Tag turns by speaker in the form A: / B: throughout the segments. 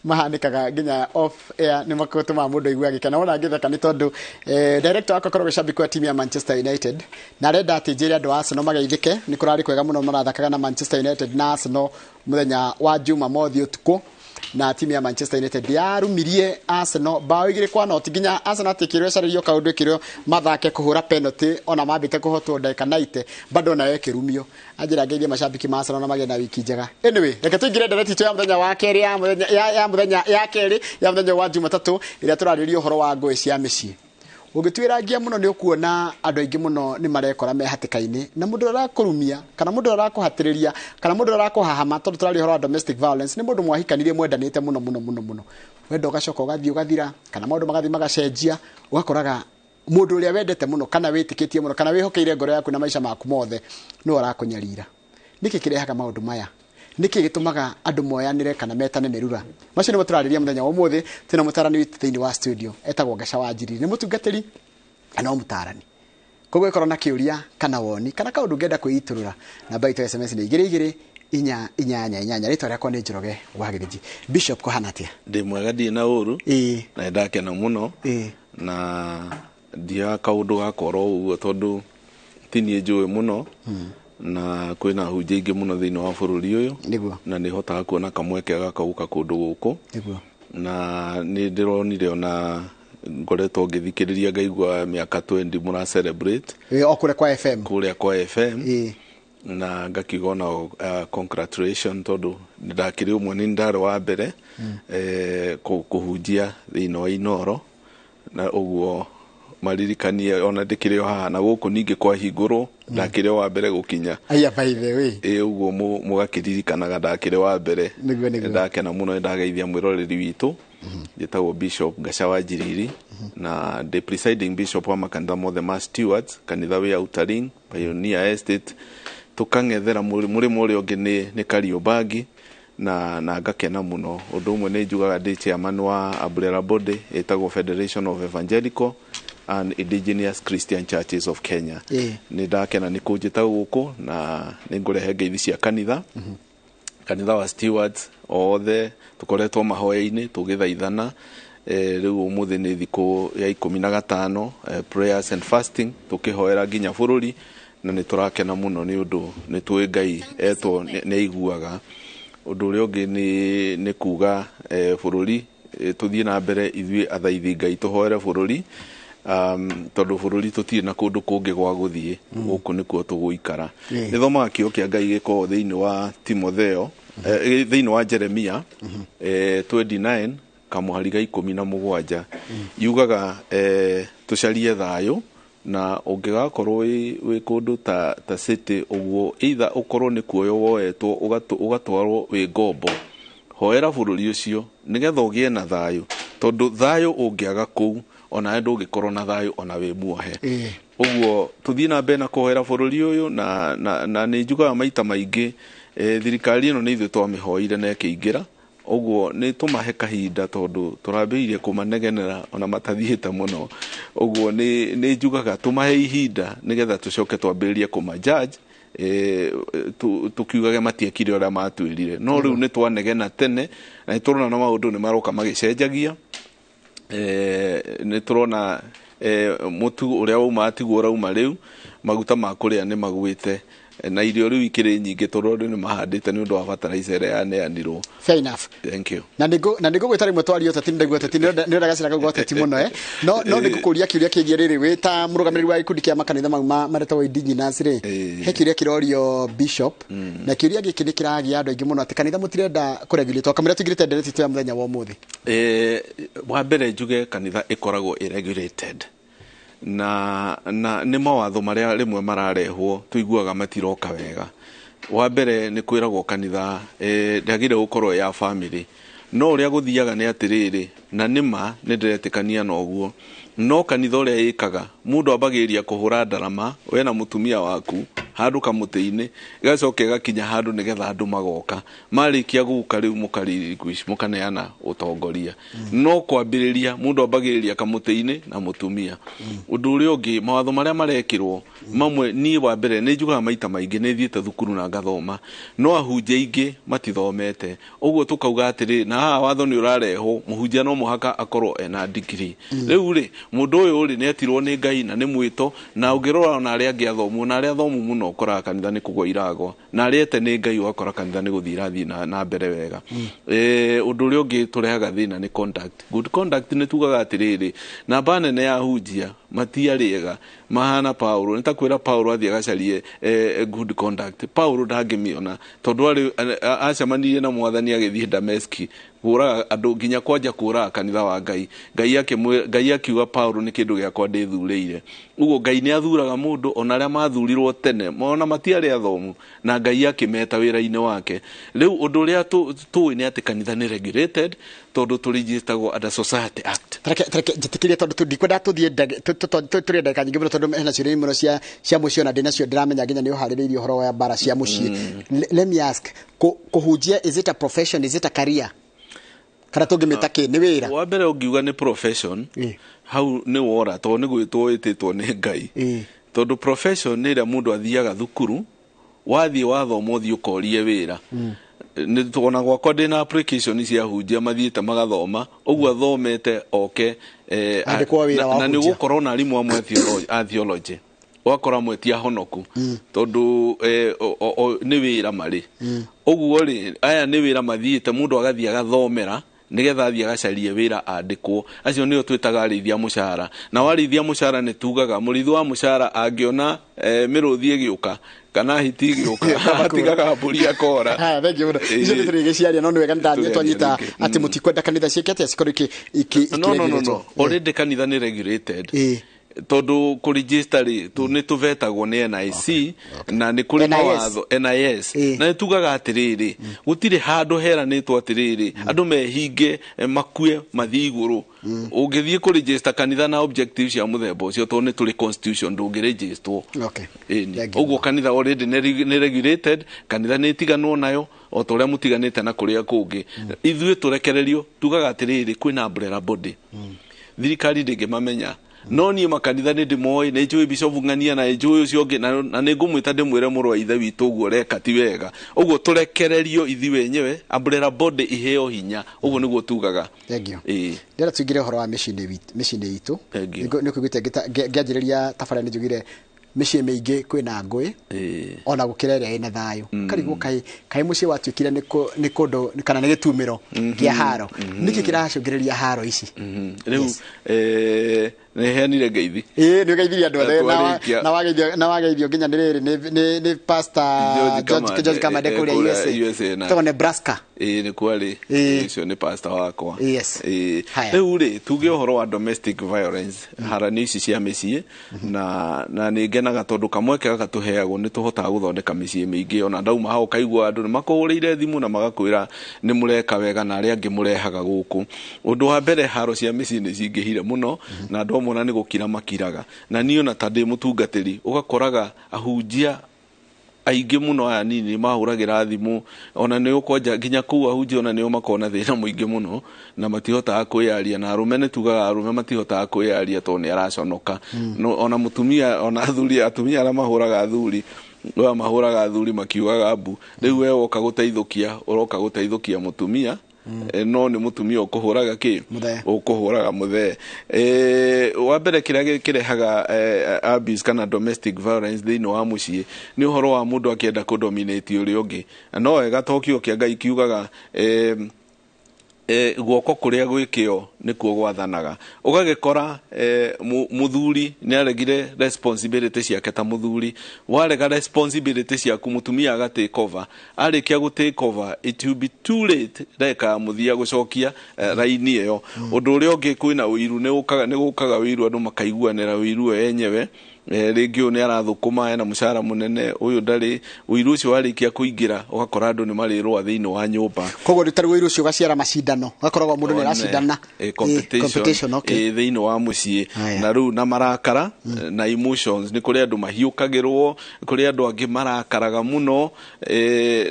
A: Mahanĩkaga nginya off air nĩ makũtũmaga mũndũ aigue agĩkena. Wona ngĩtheka nĩ tondũ director wakwa akoragwo shabiki wa timu ya Manchester United na arenda atĩ njĩre andũ a Arsenal mageithĩke. Nĩ kũrarĩ kwega mũno, marathakaga na Manchester United na Arsenal mũthenya wa Jumamothi ũtukũ, na timu ya Manchester United yarumirie Arsenal bao 2-0, nginya Arsenal atĩ ĩkĩrwo ĩcarĩrio kaũndũ, ĩkĩrwo mathake kũhũra penalty ona mambĩte kũhotwo ndagĩka 90, bado nayo ĩkĩrumio. Anjĩra ngeithie macambiki ma Arsenal na magĩe na wiki njega. Anyway, reke tũingĩre ndereti itũ ya mũthenya wa kerĩ ya mũthenya ya mũthenya ya kerĩ ya mũthenya wa Jumatatũ, ĩrĩa tũrarĩrĩria ũhoro wa ngũĩ cia mĩciĩ. Ũngĩtuĩrangia mũno nĩ ũkuona andũ aingĩ mũno nĩ marekora me hatĩka-inĩ na mũndũ ũrĩa ũrakũrumia kana mũndũ ũrĩa ũrakũhatĩrĩria kana mũndũ ũrĩa ũrakũhahama, tondũ tũraria ũhoro wa domestic violence, nĩ mũndũ mwahikanirie mwendanĩte mũno mũno mũno mũno. Wendo ũgacoka ũgathiĩ ũgathira kana maũndũ magathiĩ magacenjia, ũgakoraga mũndũ ũrĩa wendete mũno kana wĩtĩkĩtie mũno kana wĩhokeire ngoro yaku na maica maku mothe nĩwe ũrakũnyarira. Nĩkĩ kĩrehaga maũndũ maya? Nĩkĩ gĩtũmaga andũ moyanĩre kana metane mĩrura? Macio nĩmo tũrarĩria mũthenya wa ũmũthĩ. Twĩna mũtarani witũ thĩinĩ wa studio, etagwo Ngaca wa Njiriri, nĩ mũtungatĩri na no mũtarani. Koguo ĩkorwo na kĩũria kana woni kana kaũndũ ũngĩenda kwĩitũrũra, namba itũ ya SMS nĩ 22488. Rĩtwa rĩakwa nĩ Njoroge wa Gĩthĩnji. Bishop, kũhana atĩa?
B: Ndĩ mwega, ndirĩ na ũru. Na nĩ ndakena mũno. Na ndioya kaũndũ gakwa oro ũguo, tondũ ti niĩ njũĩ mũno na kwĩna hunjia ingĩ mũno thĩinĩ wa bũrũri ũyũ. Na nĩ hotaga kuona kamweke gaka gũka kũndũ gũkũ. Na nĩ ndĩronire ona ngoretwo ngĩthikĩrĩria, ngaigua mĩaka 20 mũra celebrate.
A: O kũrĩa kwa FM.
B: Kũrĩa kwa FM. Na ngakiuga ona congratulation, tondũ nĩ ndakĩrĩ ũmwe, nĩ ndarĩ wa mbere kũhunjia thĩinĩ wa Inoro, na ũguo maririkanie ona ndĩkĩrĩ o haha na gũkũ ningĩ kwahingũrwo ndakĩrĩ o wa mbere gũkinya.
A: Aya, by the way.
B: Ĩ, ũguo mũgakĩririkanaga ndakĩrĩ wa mbere.
A: Nĩguo.
B: Ndakena mũno, nĩ ndageithia mwĩroreri witũ. Njĩtagwo Bishop Ngaca wa Njiriri na ndĩ presiding bishop wa makanitha mothe ma Stewards, kanitha wĩ Outer Ring, Pioneer Estate, tũkang'ethera mũrĩmo ũrĩa ũngĩ nĩ Kariobangi, na ngakena mũno. Ũndũ ũmwe nĩ njugaga ndĩ chairman wa umbrella body ĩtagwo Federation of Evangelical and Indigenous Christian Churches of Kenya. Nĩ ndakena nĩ kũnjĩta gũkũ na nĩ ngũrehe ngeithi cia kanitha wa Stewards. Othe tũkoretwo mahoya-inĩ tũgĩthaithana. Rĩu ũmũthĩ nĩ thikũ ya 15, prayers and fasting, tũkĩhoera nginya bũrũri, na nĩ tũrakena mũno nĩ ũndũ nĩ tũĩ Ngai etwo nĩ aiguaga. Ũndũ ũrĩa ũngĩ nĩ kuga bũrũri, tũthiĩ na mbere ithuĩ athaithi Ngai tũhoere bũrũri, tondũ bũrũri tũtirĩ na kũndũ kũngĩ gwa gũthiĩ, gũkũ nĩkuo tũgũikara. Nĩ thomaga kiugo kĩa Ngai gĩkoragwo thĩinĩ wa Timotheo, thĩinĩ wa Jeremia 29 kamũhari ga 17, yugaga tũcarie thayũ, na ũngĩgakorwo wĩ kũndũ ta city ũguo, either ũkorwo nĩ kuoywo woetwo ũgatwarwo wĩ ngombo, hoera bũrũri ũcio nĩgetha ũgĩe na thayũ, tondũ thayũ ũngĩaga kũu onawe ndũngĩkorwo na thayũ ona wĩ muohe. Ũguo tũthiĩ na mbere na kũhoera bũrũri ũyũ, na nĩ njugaga maita maingĩ, thirikari ĩno nĩ ithuĩ twamĩhoire na ĩkĩingĩra. Ũguo nĩ tũmahe kahinda, tondũ tũrambĩrĩirie kũmanegenera ona matathiĩte mũno. Ũguo nĩ njugaga tũmahe ihinda nĩgetha tũcoke twambĩrĩrie kũma judge, tukiugage matiekire ũrĩa matwĩrire. No rĩu nĩ twanegena tene na nĩ tũrona na maũndũ nĩ maroka magĩcenjagia. Nĩ tũrona mũtu ũrĩa wauma tiguo ũrauma rĩu, maguta ma kũrĩa nĩ magwĩte na irio rĩu ikĩrĩ nyingĩ, tondũ andũ nĩ mahandĩte nĩ ũndũ wa fertilizer ĩrĩa yaneanirwo.
A: Fair enough.
B: Thank you.
A: Na nĩngũgwĩta rĩmwe twarie ũteti, nĩ ndaigua ũteti nĩ ũrenda gacĩra kau ga ũteti mũno, no nĩngũkũria kĩũria kĩgiĩ rĩrĩ, wĩ ta mũrũgamĩrĩri wa gĩkundi kĩa makanitha mau maretagwo indigenous rĩ, he kĩũria kĩrorio bishop, na kĩũria gĩkĩ nĩ kĩragia andũ aingĩ mũno atĩ kanitha mũtirenda kũregulate kamũira tũingĩrĩte ndereti itũ ya mũthenya wa ũmũthĩ.
B: Wa mbere njuge kanitha ĩkoragwo ĩregulated na nĩ mawatho marĩa rĩmwe mararehwo tũiguaga matiroka wega. Wa mbere nĩ kwĩragwo kanitha ndĩagĩrĩire gũkorwo ya family, no ũrĩa gũthiaga nĩ atĩrĩrĩ, na nĩma nĩ ndĩretĩkania na ũguo, no kanitha ũrĩa ĩkaga mũndũ ambagĩrĩria kũhũra ndarama we na mũtumia waku handũ kamũtĩ-inĩ, ĩgacoka ĩgakinya handũ nĩgetha andũ magoka, marĩkia gũka rĩu mũka mũkaneana ũtongoria. No kwambĩrĩria mũndũ ambagĩrĩria kamũtĩ-inĩ na mũtumia. Ũndũ ũrĩa ũngĩ, mawatho marĩa marekĩrwo Mamwe niĩ wa mbere nĩ njugaga maita maingĩ nĩ thiĩte thukuru na ngathoma, no ahunjia aingĩ matithomete. Ũguo tũkauga atĩrĩ, na haha watho nĩ ũrarehwo, mũhunjia no mũhaka akorwo ena degree. Rĩu rĩ, mũndũ ũyũ rĩ, nĩ etirwo nĩ Ngai na nĩ mwĩto, na ũngĩrora ona arĩa angĩ athomu, ona arĩa athomu mũno ũkoraga kanitha nĩ kũgwa iragwa, na arĩa ete nĩ Ngai ũgakora kanitha nĩ gũthiĩ irathiĩ na mbere wega. Ũndũ ũrĩa ũngĩ tũrehaga thĩna nĩ conduct. Good conduct nĩ tugaga atĩrĩrĩ, namba nene ya ahunjia matiarĩega, mahana Paulo. Nĩ ta kwĩra Paulo athiĩ agacarie good conduct. Paulo ndangĩmĩona tondũ arĩ acemanirie na Mwathani agĩthiĩ Dameski kũraga andũ, nginya kwanja kũraga kanitha wa Ngai. Ngai akiuga Paulo nĩ kĩndũ gĩakwa ndĩthurĩire. Ũguo Ngai nĩ athuraga mũndũ, ona arĩa mathurirwo tene ona matiarĩ athomu, na Ngai akĩmeta wĩra-inĩ wake. Rĩu ũndũ ũrĩa tũĩ nĩ atĩ kanitha nĩ regulated tondũ tũrigistagwo under Society Act.
A: Tareke njĩtĩkĩrie tondũ ndikwenda tũthiĩ tũrĩe ndagĩka nyingĩ mũno tondũ hena ciũria mũno cia mũciĩ, ona ndĩnacio ndĩramenya nginya nĩ ũharĩrĩirie ũhoro wa mbara cia mũciĩ. Let me ask, kũhunjia, is it a profession, is it a career, kana tũngĩmĩta kĩ? Nĩ wĩra?
B: Wa mbere ũngiuga nĩ profession, hau nĩ wora, tondũ nĩ gwĩtwo wĩtĩtwo nĩ Ngai. Tondũ profession nĩ ĩrĩa mũndũ athiaga thukuru, wathiĩ wathoma, ũthiĩ ũkorie wĩra. Nĩ ona gwakwa ndĩna application cia hunjia mathiĩte magathoma ũguo, athomete oke
A: Andĩkwo wĩra wa
B: na nĩ
A: hunjia.
B: ũgũkorwo na arimũ amwe a theology, ũgakora amwe ti ahonoku tondũ nĩ wĩra marĩ ũguo rĩ, aya nĩ wĩra mathiĩte, mũndũ agathiĩ agathomera nĩgetha athiĩ agacarie wĩra andĩkwo. Acio nĩo twĩtaga arĩithia mũcara. Na warĩithia mũcara, nĩ tugaga mũrĩithi wa mũcara angĩona mĩrũthi ĩgĩũka kana hiti ĩgĩũka, atigaga mbũri akora.
A: Haya, thank you mũno. Icio nĩ tũrĩgĩciaria, no nĩ wega nĩ
B: Tũrĩaria
A: twanyita
B: rĩngĩ.
A: atĩ mũtikwenda kanitha ciĩke atĩa, cikorwo iki
B: No, already kanitha nĩ regulated tondũ kũregister rĩ, nĩ tũvetagwo nĩ NIC na nĩ kũrĩ
A: NIS.
B: mawatho NIS. Na nĩ tugaga atĩrĩrĩ, gũtirĩ handũ heranĩtwo atĩrĩrĩ andũ mehinge, makue mathiĩ igũrũ. Ũngĩthiĩ kũregister kanitha na objective cia mũthemba ũcio, tondũ nĩ tũrĩ constitution, ndũngĩregistwo. Ĩni.
A: Thank you.
B: Ũguo kanitha already nĩ regulated. Kanitha nĩ ĩtiganwo nayo o ta ũrĩa mũtiganĩte na kũrĩa kũngĩ. Ithuĩ tũrekererio, tugaga atĩrĩrĩ, kwĩna umbrella body, thirikari ndĩngĩmamenya, no niĩ makanitha nĩ ndĩmoĩ, nĩ njũĩ Bishop Ng'ania na nĩ njũĩ ũcio ũngĩ, na nĩ ngũmwĩta ndĩmwĩre, mũrũ wa ithe witũ, ũguo ũreka ti wega. Ũguo tũrekererio ithuĩ wenyewe, umbrella body iheo hinya, ũguo nĩguo tugaga.
A: Thank you.
B: Ĩĩ.
A: Ndĩrenda tũingĩre ũhoro wa mĩciĩ-inĩ itũ.
B: Thank you.
A: Nĩ kũiguĩte ngĩanjĩrĩria tabarĩra nĩ njugire mĩciĩ mĩingĩ kwĩna ngũĩ ona gũkĩra ĩrĩa ĩna thayũ. Karigwo kaĩ mũciĩ watuĩkire nĩ kũndũ kana nĩ gĩtumĩro kĩa haro, nĩkĩ kĩracũngĩrĩria haro ici?
B: Rĩu nĩ heanire ngeithi.
A: Ĩĩ, nĩ ũgeithirie andũ othe.
B: Twarĩkia.
A: Na wageithio nginya nĩ rĩrĩ nĩ Pastor
B: George
A: George
B: Kamande,
A: George Kamande kũrĩa
B: kũrĩa
A: USA.
B: USA na-
A: Tagwo Nebraska.
B: Ĩĩ, nĩ kwarĩ. Ũcio nĩ pastor wakwa. Ĩĩ.
A: Haya.
B: Rĩu rĩ, tuge ũhoro wa domestic violence, haranio ici cia mĩciĩ, na nĩ ngenaga tondũ kamweke gaka tũheagwo nĩ tũhotaga gũthondeka mĩciĩ mĩingĩ. Ona ndauma hau ũkaigua andũ nĩ makũhũrĩire thimũ na magakwĩra nĩ mũreka wega na arĩa angĩ mũrehaga gũkũ. Ũndũ wa mbere, haro cia mĩciĩ nĩ cingĩhire mũno na andũ amwe ona nĩ gũkira makiraga. Na niĩ ona ta ndĩ mũtungatĩri, ũgakoraga ahunjia aingĩ mũno aya nini mahũragĩra thimũ, ona nĩ ũkwanja nginya kũu ahunjia ona nĩo makoragwo na thĩna mũingĩ mũno na matihotaga kwĩyaria. Na arũme, nĩ tugaga arũme matihotaga kwĩyaria tondũ nĩ araconoka. No, ona mũtumia, ona athuri, atumia arĩa mahũraga athuri, aya mahũraga athuri makiugaga mbu. Rĩu we woka gũteithũkia, ũroka gũteithũkia mũtumia, no nĩ mũtumia ũkũhũraga kĩ?
A: Mũthee.
B: Ũkũhũraga mũthee. Wa mbere kĩrĩa kĩrehaga abuse kana domestic violence thĩinĩ wa mũciĩ nĩ ũhoro wa mũndũ akĩenda kũdominate ũrĩa ũngĩ. Na no wega to kiugo kĩa Ngai kiugaga guoko kũrĩa gwĩkĩo nĩkuo gwathanaga. Ũgagĩkora mũthuri nĩ aregire responsibility ciake ta mũthuri. Warega responsibility ciaku, mũtumia aga take over. Arĩkia gũ take over, it will be too late ndagĩka ya mũthia gũcokia raini ĩyo. Ũndũ ũrĩa ũngĩ, kwĩna ũiru, nĩ gũkaga ũiru, andũ makaiguanĩra ũiru we enyewe. Rĩngĩ ũyũ nĩ arathũkũma ena mũcara mũnene, ũyũ ndarĩ. Ũiru ũcio warĩkia kũingĩra, ũgakora andũ nĩ marĩrũa thĩinĩ wa nyũmba.
A: Koguo nĩ tarĩu ũiru ũcio ũgaciara macindano, ũgakoragwo mũndũ nĩ aracindana.
B: Competition,
A: competition, okay.
B: Thĩinĩ wa mũciĩ.
A: Haya.
B: Na rĩu na marakara na emotions, nĩ kũrĩ andũ mahiũkagĩrwo, kũrĩ andũ angĩ marakaraga mũno,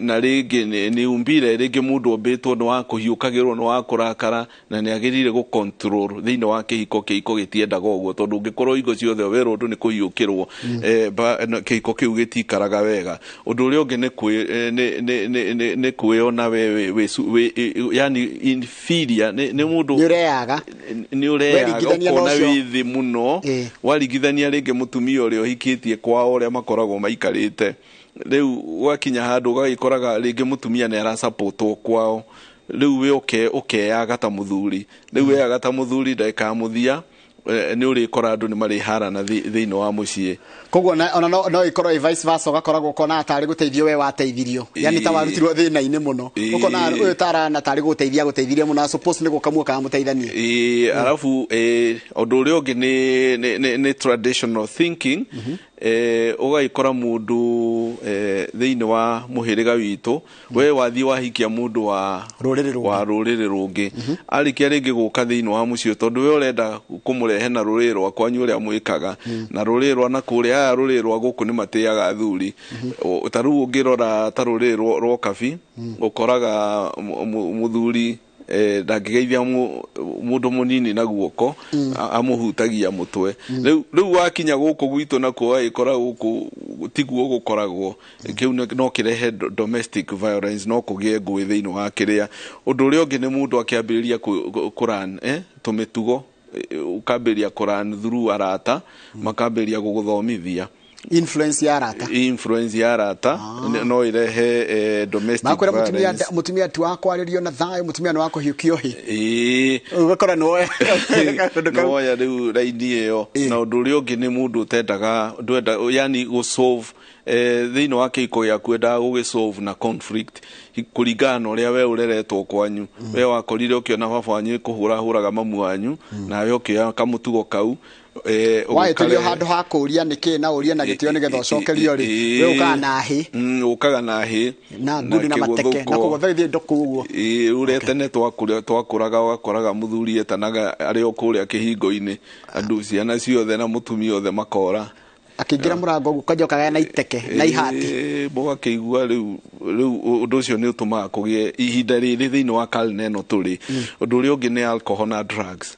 B: na rĩngĩ nĩ umbire, rĩngĩ mũndũ ombĩtwo nĩ wa kũhiũkagĩrwo, nĩ wa kũrakara, na nĩ agĩrĩire gũ control thĩinĩ wa kĩhiko. Kĩhiko gĩtiendaga ũguo tondũ ũngĩkorwo hingo ciothe werwo ũndũ nĩ kũhiũkĩrwo. gũgĩũkĩrwo, kĩhiko kĩu gĩtikaraga wega. Ũndũ ũrĩa ũngĩ nĩ kwĩ nĩ nĩ nĩ nĩ nĩ kwĩona we wĩ yani inferior, nĩ mũndũ
A: Nĩ ũreyaga.
B: Nĩ ũreyaga.
A: Weringithania na
B: ũkona
A: ũcio.
B: Wĩ thĩ mũno. Waringithania rĩngĩ mũtumia ũrĩa ũhikĩtie kwao, ũrĩa makoragwo maikarĩte, rĩu gwakinya handũ ũgagĩkoraga rĩngĩ mũtumia nĩ arasapotwo kwao, rĩu we ũkeyaga ta mũthuri, rĩu weyaga ta mũthuri, ndagĩka ya mũthia nĩ ũrĩkora andũ nĩ marĩharana thĩinĩ wa mũciĩ.
A: Koguo ona no ikorwo ĩ vice versa, ũgakoragwo ũkona tarĩ gũteithio we wateithirio, yani ta warutirwo thĩna-inĩ mũno, ũkona ũyũ tarana tarĩ gũteithia gũteithirie mũno, na suppose nĩ gũka muokaga mũteithanie.
B: Ĩĩ, arabu ũndũ ũrĩa ũngĩ nĩ traditional thinking. Ũgagĩkora mũndũ thĩinĩ wa mũhĩrĩga witũ, we wathiĩ wahikia mũndũ wa
A: Rũrĩrĩ rũngĩ.
B: Wa rũrĩrĩ rũngĩ, arĩkia rĩngĩ gũka thĩinĩ wa mũciĩ, tondũ we ũrenda kũmũrehe na rũrĩrĩ rwa kwanyu ũrĩa mwĩkaga na rũrĩrĩ rwa na kũrĩa, aya rũrĩrĩ rwa gũkũ nĩ matĩaga athuri. Ta rĩu ũngĩrora ta rũrĩrĩ rwa Kabi, ũkoraga mũthuri ndangĩgeithia mũndũ mũnini na guoko, amũhutagia mũtwe. Rĩu wakinya gũkũ gwitũ nakuo, ũgagĩkora gũkũ tiguo gũkoragwo. Kĩu no kĩrehe domestic violence, no kũgĩe ngũĩ thĩinĩ wa kĩrĩa. Ũndũ ũrĩa ũngĩ nĩ mũndũ akĩambĩrĩria kũran tũmĩtugo, ũkambĩrĩria kũran through arata, makambĩrĩria gũgũthomithia.
A: Influence ya arata.
B: Influence ya arata no irehe domestic
A: makwĩra mũtumia
B: violence.
A: Mũtumia ti wa kwarĩrio na thayũ, mũtumia nĩ wa kũhiũkio hĩ. Ũgakora nĩwoya kaũndũ kau.
B: Noya rĩu raini ĩyo. Na ũndũ ũrĩa ũngĩ nĩ mũndũ ũtendaga, ndwenda yani gũsolve thĩinĩ wa kĩhiko gĩaku, endaga gũgĩsolve na conflict kũringana na ũrĩa we ũreretwo kwanyu. We wakorire ũkĩona baba wanyu kũhũra hũraga mamu wanyu, nawe ũkĩoya kamũtugo kau,
A: wahĩtũrio
B: ũgĩkarehe.
A: Handũ ha kũũria nĩkĩ na ũrie na gĩtĩo nĩgetha ũcokerio rĩ, we ũkaga na hĩ.
B: Ũkaga na hĩ.
A: Na ngundi na mateke na
B: kĩgũthũko.
A: Kũgũtha ithiĩ ndũkũ ũguo.
B: Ĩĩ, ũrĩa tene twakũraga, ũgakoraga mũthuri etanaga arĩ o kũrĩa kĩhingo-inĩ, andũ ciana ciothe na mũtumia othe makora.
A: Akĩingĩra mũrango ũguo kwanja ũkagaya na iteke na ihati.
B: Ĩĩ, mũgakĩigua rĩu ũndũ ũcio nĩ ũtũmaga kũgĩe ihinda rĩrĩ thĩinĩ wa karine ĩno tũrĩ. Ũndũ ũrĩa ũngĩ nĩ alcohol na drugs.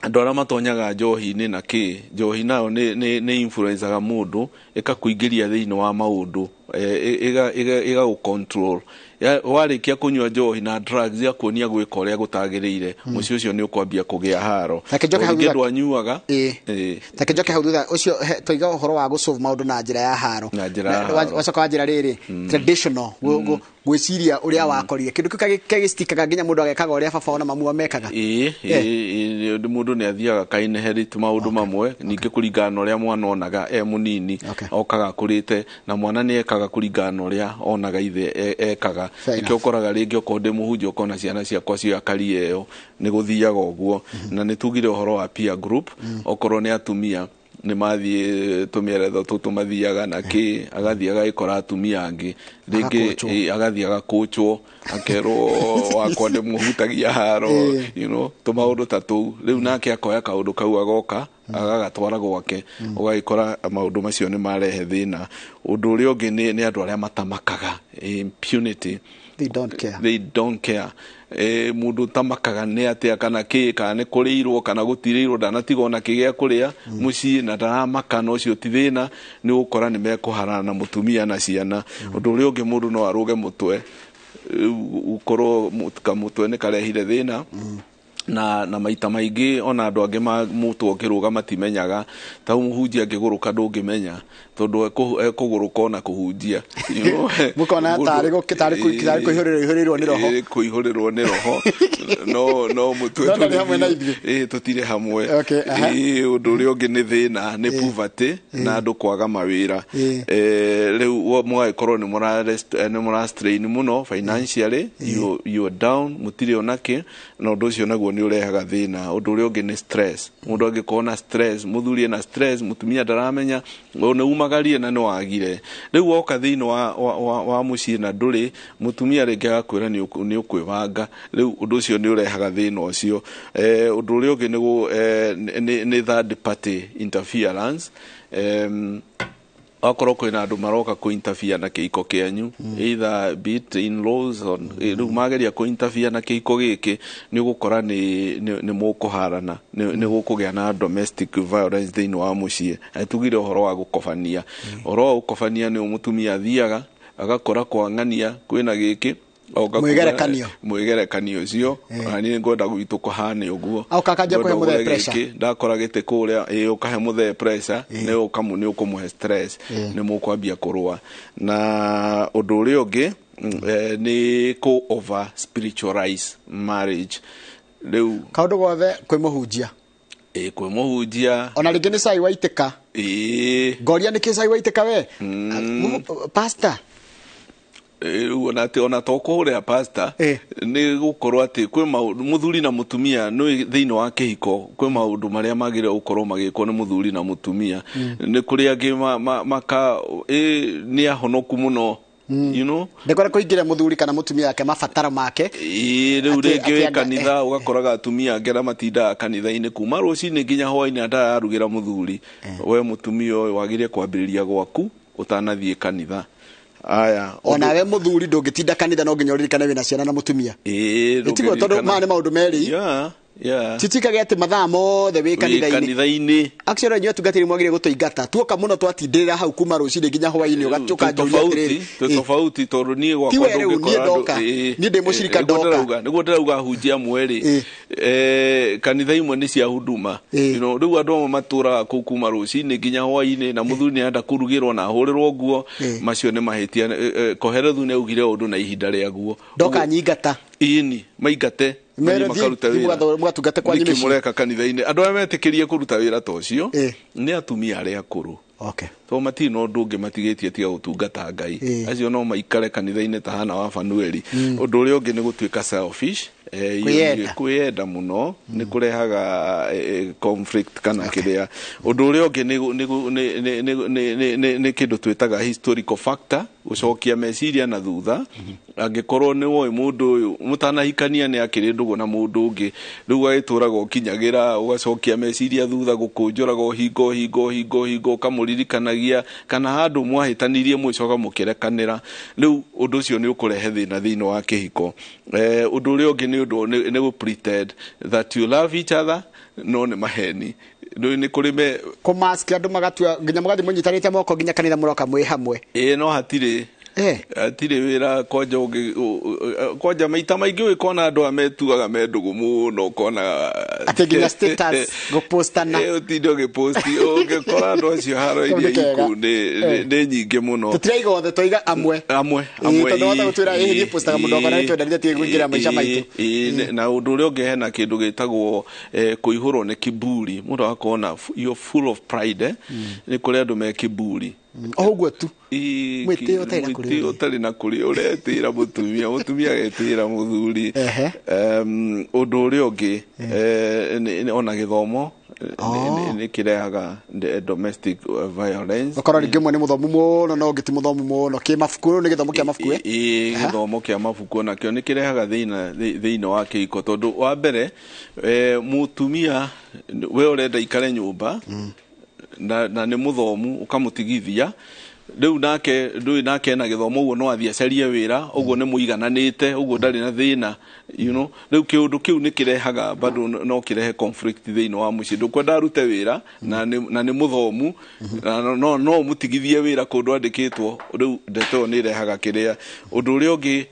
B: Andũ arĩa matonyaga njohi-inĩ na kĩ, njohi nayo nĩ influencaga mũndũ, ĩkakũingĩria thĩinĩ wa maũndũ, ĩgagũ control. Warĩkia kũnyua njohi na drugs, igakuonia gwĩka ũrĩa gũtagĩrĩire, mũciĩ ũcio nĩ ũkwambia kũgĩa haro.
A: Reke njoke hau
B: Rĩngĩ
A: thutha.
B: andũ anyuaga.
A: Ta kĩnjoke hau thutha ũcio, twaiga ũhoro wa gũsolve maũndũ na njĩra ya haro.
B: Na njĩra ya haro.
A: Wacoka wanjĩra rĩrĩ traditional gwĩciria ũrĩa wakorire kĩndũ kĩu kagĩcitikaga nginya mũndũ agekaga ũrĩa baba ona mamu mekaga.
B: Ĩĩ, ĩĩ, mũndũ nĩ athiaga ka inherit maũndũ mamwe, ningĩ kũringana na ũrĩa mwana onaga e mũnini, okaga akũrĩte na mwana nĩ ekaga kũringana na ũrĩa onaga ithe ekaga.
A: Fair
B: Nĩkĩo
A: enough.
B: ũkoraga rĩngĩ okorwo ndĩ mũhunjia, ũkona ciana ciakwa cioya karia ĩyo, nĩ gũthiaga ũguo. Na nĩ tugire ũhoro wa peer group, okorwo nĩ atumia nĩ mathiĩ tũmĩeretho tũtũ mathiaga na kĩ, agathiĩ agagĩkora atumia angĩ rĩngĩ.
A: Agakũnjwo.
B: Agathiĩ agakũnjwo, akerwo wakwa ndĩmũhutagia haro, tũmaũndũ ta tũu. Rĩu nake akoya kaũndũ kau, agoka agagatwara gwake, ũgagĩkora maũndũ macio nĩ marehe thĩna. Ũndũ ũrĩa ũngĩ nĩ andũ arĩa matamakaga, impunity.
A: They don't care.
B: They don't care. Mũndũ ũtamakaga nĩ atĩa kana kĩ, kana nĩ kũrĩirwo kana gũtirĩirwo, ndanatigwo na kĩgĩa kũrĩa mũciĩ na ndaramaka, na ũcio ti thĩna, nĩ ũgũkora nĩ mekũharana na mũtumia na ciana. Ũndũ ũrĩa ũngĩ, mũndũ no arũge mũtwe, rĩu ũkorwo kamũtwe nĩ karehire thĩna, na maita maingĩ ona andũ angĩ mũtwe ũkĩrũga matimenyaga. Ta mũhunjia angĩgũrũka ndũngĩmenya, tondũ ekũgũrũka ona kũhunjia.
A: Mũkona tarĩ kũihũrĩrwo ihũrĩrwo nĩ roho.
B: Ĩĩ, kũihũrĩrwo nĩ roho, no mũtwe
A: No ndarĩ hamwe na ithuĩ.
B: Ĩĩ, tũtirĩ hamwe.
A: Okay, aha.
B: Ĩĩ, ũndũ ũrĩa ũngĩ nĩ thĩna nĩ poverty na andũ kwaga mawĩra. Rĩu mũgagĩkorwo nĩ mũra strain mũno financially, you are down, mũtirĩ ona kĩ, na ũndũ ũcio naguo nĩ ũrehaga thĩna. Ũndũ ũrĩa ũngĩ nĩ stress. Mũndũ angĩkorwo na stress, mũthuri ena stress, mũtumia ndaramenya, nĩ umagarie na nĩ wagire, rĩu woka thĩinĩ wa mũciĩ na ndũrĩ mũtumia, rĩngĩ agakwĩra nĩ ũkwĩbanga, rĩu ũndũ ũcio nĩ ũrehaga thĩna ũcio. Ũndũ ũrĩa ũngĩ nĩ third party interference. Akorwo kwĩna andũ maroka kũ interfere na kĩhiko kĩanyu, either be it in laws or rĩu mageria kũ interfere na kĩhiko gĩkĩ, nĩ ũgũkora nĩ mũkũharana, nĩ gũkũgĩa na domestic violence thĩinĩ wa mũciĩ. Na tugire ũhoro wa gũkobania, ũhoro wa gũkobania nĩ mũtumia athiaga agakora kwang'ania kwĩna gĩkĩ oka.
A: Mwĩgerekanio.
B: Mwĩgerekanio ũcio, ona niĩ ngwenda gwitũ kũhane ũguo.
A: Oka akanjia kũhe
B: Ngwenda
A: mũthee
B: ũgũre
A: pressure.
B: gĩkĩ, ndakora gĩtĩ kũrĩa, ĩ ũkahe mũthee pressure, nĩ ũkamũ nĩ ũkũmũhe stress, nĩ mũkwambia kũrũa. Na ũndũ ũrĩa ũngĩ nĩ kũ over spiritualize marriage rĩu.
A: Kaũndũ gothe kwĩ mũhunjia.
B: Ĩ, kwĩ mũhunjia.
A: Ona rĩngĩ nĩ cai waitĩka. Ngoria nĩ kĩ cai waitĩka we? Pastor.
B: Rĩu ona atĩ ona to kũhũrĩra pastor, nĩ gũkorwo atĩ kwĩ maũndũ mũthuri na mũtumia nĩ thĩinĩ wa kĩhiko, kwĩ maũndũ marĩa magĩrĩire gũkorwo magĩkwo nĩ mũthuri na mũtumia. Nĩ kũrĩ angĩ maka nĩ ahonoku mũno, you know.
A: Ndĩkwenda kũingĩra mũthuri kana mũtumia wake mabataro make.
B: Ĩĩ, rĩu rĩngĩ
A: atĩ
B: wĩ kanitha ũgakoraga atumia angĩ arĩa matindaga kanitha-inĩ kuma rũcinĩ nginya hwainĩ atararugĩra mũthuri. We mũtumia ũyũ wagĩrĩire kwambĩrĩria gwaku ũtanathiĩ kanitha aya.
A: Onawe mũthuri ndũngĩtinda kanitha, no nginya ũririkane wĩna ciana na mũtumia.
B: Ĩĩ.
A: Tiguo? Tondũ maya nĩ maũndũ merĩ. Titikage atĩ mathaa mothe wĩ kanitha-inĩ.
B: Kanitha-inĩ.
A: Actually, inyuĩ atungatĩri mwagĩrĩire gũtũingata tuoka mũno, twatindĩrĩra hau kuma rũcinĩ nginya hwainĩ, ũgatuĩka njũria atĩrĩrĩ.
B: Tofauti, tofauti, tondũ niĩ gwakwa
A: Ti we rĩu,
B: ndũngĩkora
A: niĩ ndoka. Niĩ ndĩ mũcirika
B: nĩguo
A: ndoka.
B: Nĩguo ndĩrauga hunjia amwe rĩ, kanitha imwe nĩ cia huduma. You know, rĩu andũ amwe matũraga kũu kuma rũcinĩ nginya hwainĩ, na mũthuri nĩ arenda kũrugĩrwo na ahũrĩrwo nguo. Macio nĩ mahĩtia. Koherethu nĩ augire ũndũ na ihinda rĩaguo.
A: Ndoka nyingata.
B: Ĩni maingate.
A: Mere
B: mathiĩ makarute
A: thiĩ
B: wĩra.
A: Mũgatungate kwanyu
B: Nĩkĩ
A: mĩciĩ.
B: mũreka kanitha-inĩ? Andũ arĩa metĩkĩrie kũruta wĩra ta ũcio nĩ atumia arĩa akũrũ, tondũ matirĩ na ũndũ ũngĩ matigĩtie tiga gũtungata Ngai. Acio no maikare kanitha-inĩ ta Hana wa Fanueli. Ũndũ ũrĩa ũngĩ nĩ gũtuĩka selfish.
A: Kwĩyenda.
B: Kwĩyenda mũno nĩ kũrehaga conflict kana kĩrĩa. Ũndũ ũrĩa ũngĩ nĩ kĩndũ twĩtaga historical factor, gũcokia meciria na thutha. Angĩkorwo nĩ woĩ mũndũ ũyũ mũtanahikania nĩ akĩrĩ ndũgũ na mũndũ ũngĩ, rĩu agĩtũraga ũkinyagĩra, ũgacokia meciria thutha, gũkũnjũraga ũhingo hingo hingo hingo, ũkamũririkanagia kana handũ mwahĩtanirie, mũgĩcoka mũkĩrekanĩra. Rĩu ũndũ ũcio nĩ ũkũrehe thĩna thĩinĩ wa kĩhiko. Ũndũ ũrĩa ũngĩ nĩ ũndũ nĩ gũ pretend that you love each other, no nĩ maheni. Nĩ kũrĩ me
A: Kũmask andũ magatua nginya mũgathiĩ mũnyitanĩte moko nginya kanitha, mũroka mwĩ hamwe.
B: Ĩĩ, no hatirĩ hatirĩ wĩra kwanja ũngĩ kwanja maita maingĩ ũgĩkona andũ aya metuaga me ndũgũ mũno, ũkona
A: Atĩ nginya status gũpostana.
B: Ũtinde ũgĩposti, ũngĩkora andũ acio haro
A: Kau nĩ
B: iria
A: kega.
B: iku nĩ nyingĩ mũno.
A: Tũtiraiga othe, twaiga amwe.
B: Amwe.
A: Ĩĩ,
B: Amwe.
A: tondũ wahota gũtwĩra, ĩĩ, niĩ postaga mũndũ wakwa na nĩtwendanĩte, tige kũingĩra maica maitũ.
B: Na ũndũ ũrĩa ũngĩ, hena kĩndũ gĩtagwo kũihũrwo nĩ kiburi. Mũndũ agakona you're full of pride, eh? Nĩ kũrĩ andũ me kiburi.
A: O ũguo tu. Mwĩtĩo ũtarĩ na kũrĩa
B: Mwĩtĩo
A: ũrĩ.
B: ũtarĩ na kũrĩa ũretĩra mũtumia, mũtumia agetĩra mũthuri. Ũndũ ũrĩa ũngĩ ona gĩthomo nĩ kĩrehaga domestic violence.
A: Ũkorwo rĩngĩ ũmwe nĩ mũthomu mũno na ũngĩ ti mũthomu mũno kĩ mabuku. Rĩu nĩ gĩthomo kĩa mabuku, eh?
B: Ĩĩ, gĩthomo kĩa mabuku onakĩo nĩ kĩrehaga thĩna thĩinĩ wa kĩhiko, tondũ wa mbere mũtumia we ũrenda ikare nyũmba na nĩ mũthomu, ũkamũtigithia rĩu nake ndũĩ nake ena gĩthomo, ũguo no athiĩ acarie wĩra, ũguo nĩ mũigananĩte, ũguo ndarĩ na thĩna, you know. Rĩu kĩũndũ kĩu nĩ kĩrehaga bado no kĩrehe conflict thĩinĩ wa mũciĩ. Ndũkwenda arute wĩra na nĩ mũthomu na no ũmũtigithie wĩra kũndũ andĩkĩtwo. Rĩu ndeto ĩyo nĩ ĩrehaga kĩrĩa. Ũndũ ũrĩa ũngĩ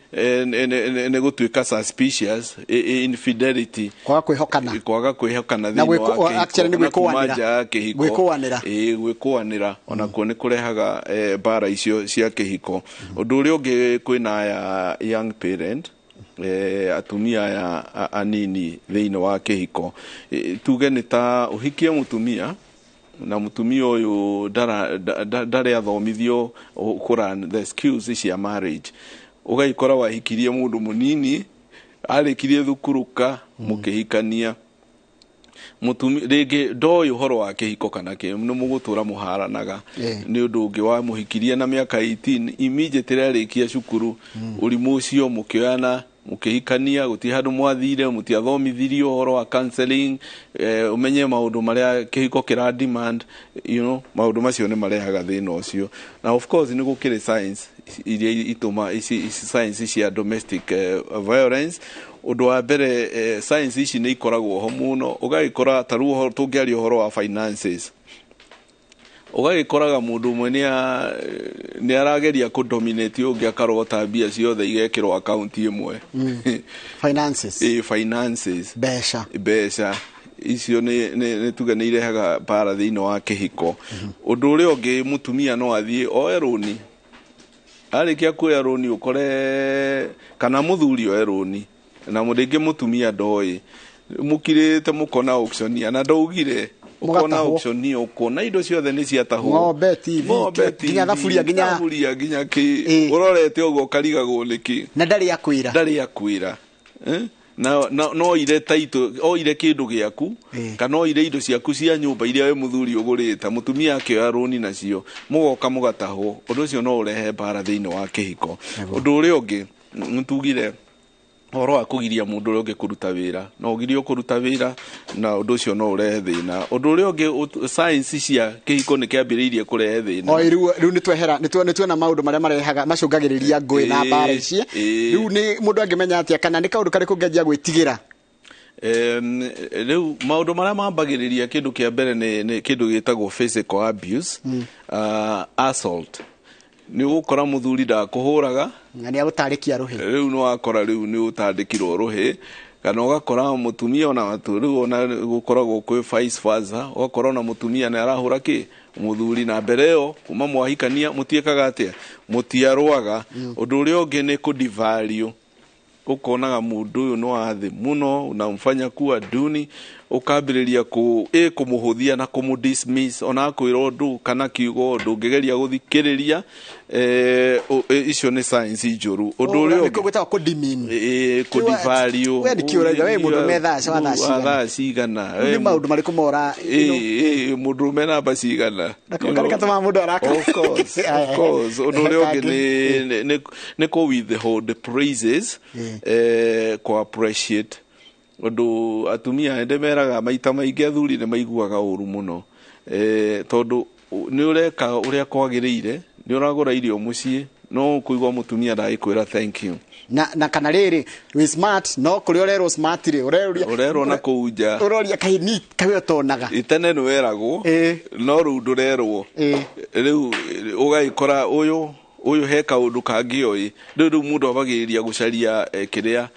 B: nĩ gũtuĩka suspicious, infidelity.
A: Kwaga kwĩhokana.
B: Kwaga kwĩhokana
A: Na
B: thĩinĩ wa kĩhiko
A: actually nĩ
B: kana kuma
A: gwĩkũanĩra.
B: nja ya kĩhiko.
A: Gwĩkũanĩra.
B: Ĩĩ, gwĩkũanĩra onakuo nĩ kũrehaga mbara icio cia kĩhiko. Ũndũ ũrĩa ũngĩ, kwĩna aya young parent, atumia aya anini thĩinĩ wa kĩhiko. Tuge nĩ ta ũhikie mũtumia na mũtumia ũyũ ndarĩ athomithio kũrun the skills cia marriage. Ũgagĩkora wahikirie mũndũ mũnini, arĩkirie thukuru ka mũkĩhikania, mũtumi rĩngĩ ndoĩ ũhoro wa kĩhiko kana kĩ nĩ mũgũtũra mũharanaga. Nĩ ũndũ ũngĩ wamũhikirie na mĩaka 18, immediately arĩkia cukuru, ũrimũ ũcio mũkĩoyana. Mũkĩhikania gũtirĩ handũ mwathire, mũtiathomithirio ũhoro wa counseling, ũmenye maũndũ marĩa kĩhiko kĩra demand, maũndũ macio nĩ marehaga thĩna ũcio. Na of course nĩ gũkĩrĩ science iria itũma ici science cia domestic violence. Ũndũ wa mbere, science ici nĩ ikoragwo ho mũno. Ũgagĩkora ta rĩu tũngĩaria ũhoro wa finances, ũgagĩkoraga mũndũ ũmwe nĩ arageria kũ dominate ũngĩ, akarogota mbia ciothe igekĩrwo akaunti ĩmwe.
A: Finances.
B: Ĩ, finances.
A: Mbeca.
B: Mbeca icio nĩ tuge nĩ irehaga mbara thĩinĩ wa kĩhiko. Ũndũ ũrĩa ũngĩ, mũtumia no athiĩ oe rũni. Arĩkia kuoya rũni, ũkore kana mũthuri oe rũni na rĩngĩ mũtumia ndoĩ, mũkirĩte mũkona auctionia na ndaugire, ũkona
A: Mũgatahwo.
B: auctionia, ũkona indo ciothe nĩ ciatahwo.
A: Ng'ombe, TV,
B: ng'ombe,
A: nginya
B: TV,
A: thaburia,
B: thaburia, nginya kĩ. Ũrorete ũguo ũkarigagwo nĩkĩ.
A: Na ndarĩ akwĩra.
B: Ndarĩ akwĩra. Eh? Na no ire taito oire kĩndũ gĩaku, kana oire indo ciaku cia nyũmba iria we mũthuri ũgũrĩte, mũtumia akĩoya rũni nacio, mũgoka mũgatahwo. Ũndũ ũcio no ũrehe mbara thĩinĩ wa kĩhiko. Ũndũ ũrĩa ũngĩ, nĩtugire ũhoro wa kũgiria mũndũ ũrĩa ũngĩ kũruta wĩra, no ũgirio kũruta wĩra na ũndũ ũcio no ũrehe thĩna. Ũndũ ũrĩa ũngĩ, science cia kĩhiko nĩ kĩambĩrĩirie kũrehe thĩna.
A: O rĩu nĩ twehera, nĩ tuona maũndũ marĩa marehaga macũngagĩrĩria ngũĩ na mbara ici. Rĩu nĩ mũndũ angĩmenya atĩa kana nĩ kaũndũ karĩkũ ngĩanjia gwĩtigĩra?
B: Rĩu maũndũ marĩa mambagĩrĩria, kĩndũ kĩa mbere nĩ kĩndũ gĩtagwo physical abuse, assault. Nĩ ũgũkora mũthuri ndakũhũraga,
A: na nĩ agũtarĩkia rũhĩ.
B: Rĩu nĩ wakora rĩu nĩ ũtandĩkirwo rũhĩ, kana ũgakora mũtumia ona rĩu ona gũkoragwo kwĩ vice versa, ũgakora ona mũtumia nĩ arahũra kĩ mũthuri, na mbere ĩyo kuma mwahikania mũtiĩkaga atĩa, mũtiarũaga. Ũndũ ũrĩa ũngĩ nĩ kũ-devalue. Ũkonaga mũndũ ũyũ nĩ wa thĩ mũno, unamfanya kuwa duni, ũkambĩrĩria kũ ĩ kũmũhũthia na kũmũ dismiss ona akwĩra ũndũ kana kiugo ndũngĩgeria gũthikĩrĩria. Icio nĩ signs njũru. Ũndũ ũrĩa ũngĩ,
A: gwĩtagwo kũ-demean.
B: Kũ-devalue.
A: We nĩ kĩũragia, we mũndũ me thaa wa thaa cigana?
B: Wa thaa cigana?
A: Nĩ maũndũ marĩkũ mora?
B: Mũndũ ũrũme namba cigana?
A: Karĩ gatũmaga mũndũ arakara.
B: Of course, of course. Ũndũ ũrĩa ũngĩ nĩ kũ withhold praises, kũ appreciate. Ũndũ atumia ende meraga maita maingĩ, athuri nĩ maiguaga ũru mũno, tondũ nĩ ũreka ũrĩa kwagĩrĩire, nĩ ũragũra irio mũciĩ, no kũigua mũtumia ndagĩkwĩra thank you.
A: Na kana rĩrĩ wĩ smart, no kũrĩa ũrerwo smart rĩ, ũreruria
B: ũrerwo na kũu nja.
A: Ũroria kaĩ ni kaĩ ũtonaga.
B: Tene nĩ weragwo, no rĩu ndũrerwo. Rĩu ũgagĩkora ũyũ he kaũndũ kangĩ oĩ. Rĩu mũndũ abagĩrĩria gũcaria kĩrĩa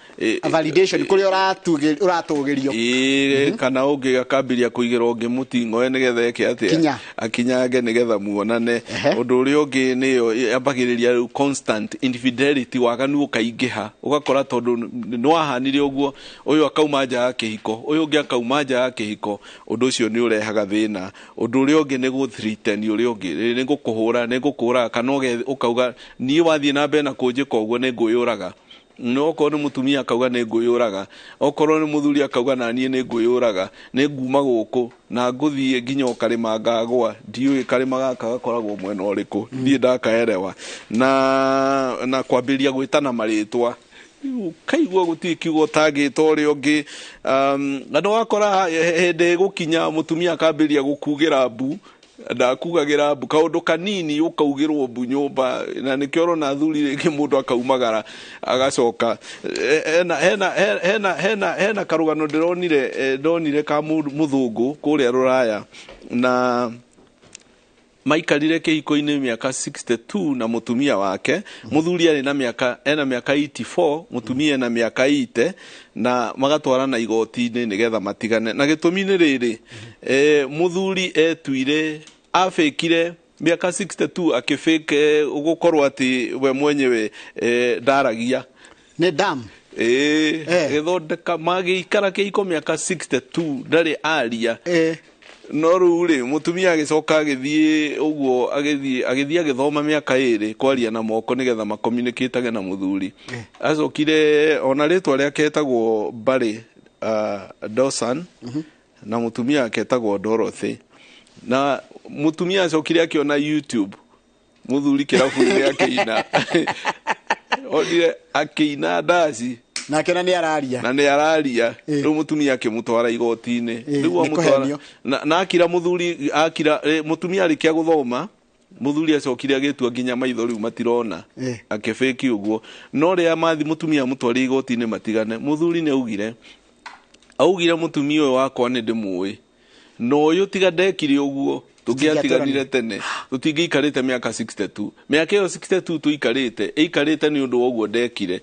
A: validation kũrĩa ũratũgĩrio.
B: Ĩĩ, kana ũngĩ akambĩria kũigĩra ũngĩ mũting'oe nĩgetha eke atĩa?
A: Kinya.
B: Akinyange nĩgetha muonane. Ũndũ ũrĩa ũngĩ nĩyo yambagĩrĩria rĩu constant infidelity, waganu ũkaingĩha. Ũgakora tondũ nĩ wahanire ũguo, ũyũ akauma nja ya kĩhiko, ũyũ ũngĩ akauma nja ya kĩhiko. Ũndũ ũcio nĩ ũrehaga thĩna. Ũndũ ũrĩa ũngĩ nĩ gũ-threaten ũrĩa ũngĩ, nĩ ngũkũhũra, nĩ ngũkũraga, kana ũkauga niĩ wathiĩ na mbere na kũnjĩka ũguo nĩ ngwĩyũraga. No okorwo nĩ mũtumia akauga nĩ ngwĩyũraga, okorwo nĩ mũthuri akauga na niĩ nĩ ngwĩyũraga, nĩ nguma gũkũ na ngũthiĩ nginya o karĩma ngagwa, ndiũĩ karĩma gaka gakoragwo mwena ũrĩkũ, ndiĩ ndakaerewa. Na kwambĩrĩria gwĩtana marĩtwa, ũkaigua gũtirĩ kiugo ũtangĩta ũrĩa ũngĩ, na nĩwakora hĩndĩ ĩgũkinya mũtumia akambĩrĩria gũkugĩra mbu, ndakugagĩra mbu kaũndũ kanini, ũkaugĩrwo mbu nyũmba. Na nĩkĩo ũrona athuri rĩngĩ mũndũ akaumagara agacoka. Hena karũgano ndĩronire, ndonire ka mũthũngũ kũrĩa rũraya, na maikarire kĩhiko-inĩ mĩaka 62 na mũtumia wake. Mũthuri arĩ na mĩaka, ena mĩaka 84, mũtumia ena mĩaka 80, na magatwarana igoti-inĩ nĩgetha matigane. Na gĩtũmi nĩ rĩrĩ, mũthuri etuire abĩkire mĩaka 62 akĩfake gũkorwo atĩ we mwenyewe ndaragia.
A: Nĩ dam.
B: Ĩĩ, gĩthondeka magĩikara kĩhiko mĩaka 62 ndarĩ aria. No rĩu rĩ, mũtumia agĩcoka agĩthiĩ ũguo, agĩthiĩ agĩthoma mĩaka 2 kwaria na moko nĩgetha makomunicate na mũthuri. Acokire ona rĩtwa rĩake etagwo Barry Dawson, na mũtumia wake etagwo Dorothy. Na mũtumia acokire akĩona YouTube mũthuri kĩrabu-inĩ akĩina, onire akĩina ndaci.
A: Nake na nĩ araria.
B: Na nĩ araria. Rĩu mũtumia akĩmũtwara igoti-inĩ. Rĩu amũtwara na akira mũthuri akira mũtumia arĩkia gũthoma muthuri acokire agĩtua nginya maitho rĩu matirona akĩbĩki ũguo. No rĩa mathi mũtumia amũtware igoti-inĩ matigane, mũthuri nĩ augire mũtumia ũyũ wakwa nĩ ndĩmũĩ, no ũyũ tiga ndekire ũguo tũngĩatiganire tene, tũtingĩikarĩte mĩaka 62. Mĩaka ĩyo 62 tũikarĩte ĩikarĩte nĩ ũndũ wa ũguo ndekire,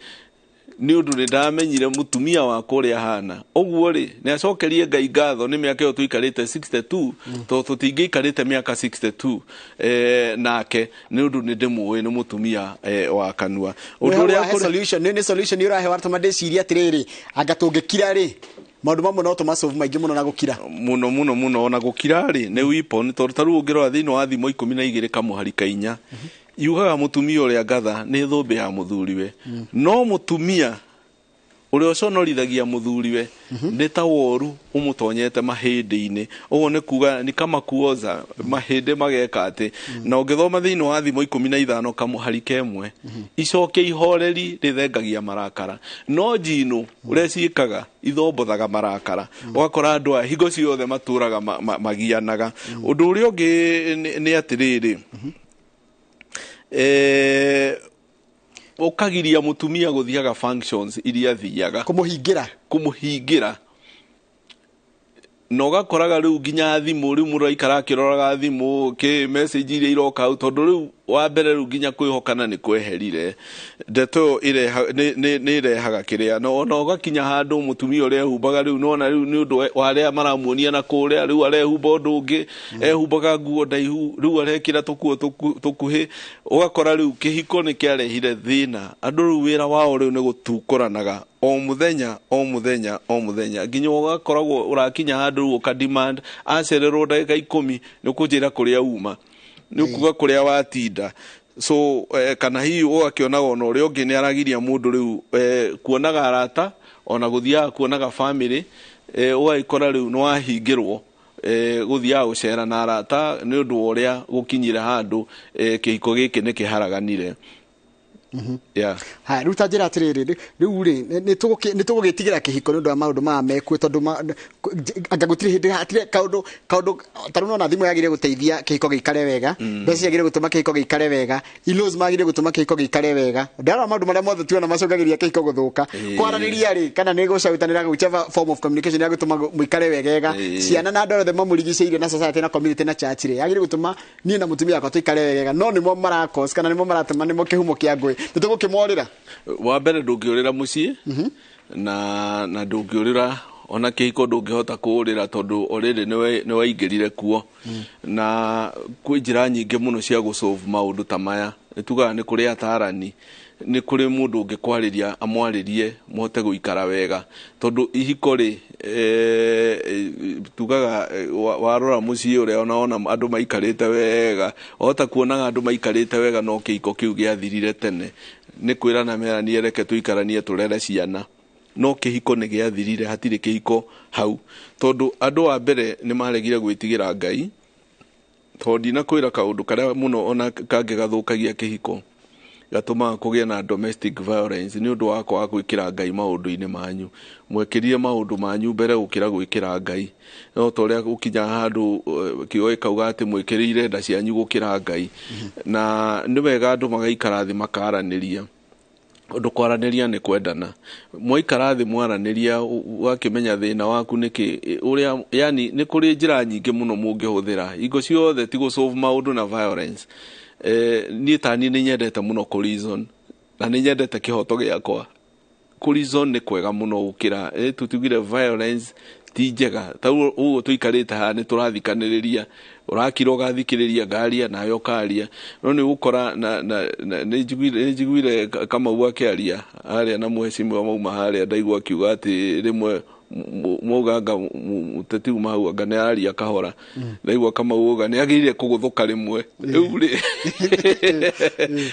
B: nĩ ũndũ nĩ ndamenyire mũtumia wakwa ũrĩa ahana. Ũguo rĩ, nĩ acokerie Ngai ngatho nĩ mĩaka ĩyo tũikarĩte 62, tondũ tũtingĩikarĩte mĩaka 62 nake nĩ ũndũ nĩ ndĩmũĩ nĩ mũtumia wa kanua.
A: Ũndũ ũrĩa solution nĩ solution ũrahe watũma ndĩcirie atĩrĩrĩ, anga tũngĩkira rĩ maũndũ mamwe no tũmasolve maingĩ mũno na gũkira
B: mũno mũno mũno. Ona gũkira rĩ nĩ weapon, tondũ ta rĩu ũngĩrora thĩinĩ wa thimo 12 kamũhari ka 4 yugaga mũtumia ũrĩa ngatha nĩ thũmbĩ ya mũthuriwe, no mũtumia ũrĩa ũconorithagia mũthuriwe nĩ ta woru ũmũtonyete mahĩndĩ-inĩ. Ũguo nĩ kuga ni kama kuoza mahĩndĩ mageka atĩ. Na ũngĩthoma thĩinĩ wa thimo 15 kamũhari ka 1, icokia ihoreri rĩthengagia marakara, no njino ũrĩa ciĩkaga ithombothaga marakara. Ũgakora andũ aya hingo ciothe matũraga magianaga. Ũndũ ũrĩa ũngĩ nĩ atĩrĩrĩ, ũkagiria mũtumia gũthiaga functions iria athiaga, kũmũhingĩra, na ũgakoraga rĩu nginya thimũ, rĩu mũndũ aikara akĩroraga thimũ kĩ message iria iroka hau, tondũ rĩu wa mbere rĩu nginya kwĩhokana nĩ kweherire. Ndeto ĩyo nĩ ĩrehaga kĩrĩa, na ona ũgakinya handũ mũtumia ũrĩa ehumbaga rĩu nĩwona rĩu nĩ ũndũ wa arĩa maramuonia na kũrĩa, rĩu arehumba ũndũ ũngĩ, ehumbaga nguo ndaihu, rĩu arekĩra tũkuo tũkuhĩ. Ũgakora rĩu kĩhiko nĩ kĩarehire thĩna. Andũ rĩu wĩra wao rĩu nĩ gũtukũranaga o mũthenya o mũthenya o mũthenya, nginya ũgakoragwo ũrakinya handũ rĩu ũka demand acererwo ndagĩka 10 nĩ ũkũnjĩra kũrĩa uma, nĩ ũkuga kũrĩa watinda. So kana hihi ũgakĩonaga ona ũrĩa ũngĩ nĩ aragiria mũndũ rĩu kuonaga arata ona gũthiaga kuonaga family, ũgagĩkora rĩu nĩ wahingĩrwo gũthiaga gũcera na arata nĩ ũndũ wa ũrĩa gũkinyire handũ kĩhiko gĩkĩ nĩ kĩharaganire. Yeah.
A: Ha, rĩu ta njĩra atĩrĩrĩ, rĩu rĩ nĩ tũgũgĩtigĩra kĩhiko nĩ ũndũ wa maũndũ maya mekuo, tondũ anga gũtirĩ hĩndĩ hatirĩ kaũndũ ta rĩu nona thimũ yagĩrĩire gũteithia kĩhiko gĩikare wega, mbeca ciagĩrĩire gũtũma kĩhiko gĩikare wega, in-laws magĩrĩire gũtũma kĩhiko gĩikare wega. Ndarora maũndũ marĩa mothe tuona macũngagĩrĩria kĩhiko gũthũka. Kwaranĩria rĩ, kana nĩ gũcautanĩra, whichever form of communication ya gũtũma mũikare wegega, ciana na andũ othe mamũrigicĩirie na society na community na church rĩ, yagĩrĩire gũtũma niĩ na mũtumia wakwa tũikare wegega, no nĩmo marakos kana nĩmo maratũma, nĩmo kĩhumo kĩa ngũĩ. Nĩ tũgũkĩmorĩra.
B: Wa mbere ndũngĩũrĩra mũciĩ na ndũngĩũrĩra ona kĩhiko ndũngĩhota kũũrĩra tondũ already nĩ waingĩrire kuo. Na kwĩ njĩra nyingĩ mũno cia gũsolve maũndũ ta maya. Nĩ tugaga nĩ kũrĩ atarani, nĩ kũrĩ mũndũ ũngĩkwarĩria amwarĩrie mũhote gũikara wega, tondũ ihiko rĩ tugaga warora mũciĩ ũrĩa ona andũ maikarĩte wega, wahota kuonaga andũ maikarĩte wega no kĩhiko kĩu gĩathirire tene. Nĩ kwĩrana meranie reke tũikaranie tũrere ciana, no kĩhiko nĩ gĩathirire, hatirĩ kĩhiko hau, tondũ andũ a mbere nĩ maregire gwĩtigĩra Ngai. Tondũ ndinakwĩra kaũndũ karĩa mũno ona kangĩ gathũkagia kĩhiko gatũmaga kũgĩe na domestic violence nĩ ũndũ wa kwaga gwĩkĩra Ngai maũndũ-inĩ manyu. Mwekĩrire maũndũ manyu mbere gũkĩra gwĩkĩra Ngai. No ta ũrĩa gũkinyaga handũ kiugo gĩkauga atĩ mwĩkĩrĩire nda cianyu gũkĩra Ngai. Na nĩ wega andũ magaikara thĩ makaranĩria. Ũndũ kwaranĩria nĩ kwendana. Mwaikara thĩ mwaranĩria, ũgakĩmenya thĩna waku nĩkĩ, ũrĩa yani nĩ kũrĩ njĩra nyingĩ mũno mũngĩhũthĩra. Hingo ciothe ti gũsolve maũndũ na violence. Niĩ ta niĩ nĩ nyendete mũno kũ reason, na nĩ nyendete kĩhoto gĩakwa. Kũ reason nĩ kwega mũno gũkĩra tũtigire violence ti njega. Ta ũguo tũikarĩte haha nĩ tũrathikanĩrĩria, ũrakira ũgathikĩrĩria ngaria nawe ũkaria, no nĩ ũgũkora nĩ njiguire Kamau akĩaria harĩa na mũhecimiwa mauma harĩa, ndaigua akiuga atĩ rĩmwe mũganga mũteti uma hau anga nĩ araria kahora, ndaigua Kamau auga nĩ agĩrĩire kũgũthũka rĩmwe. Rĩu rĩ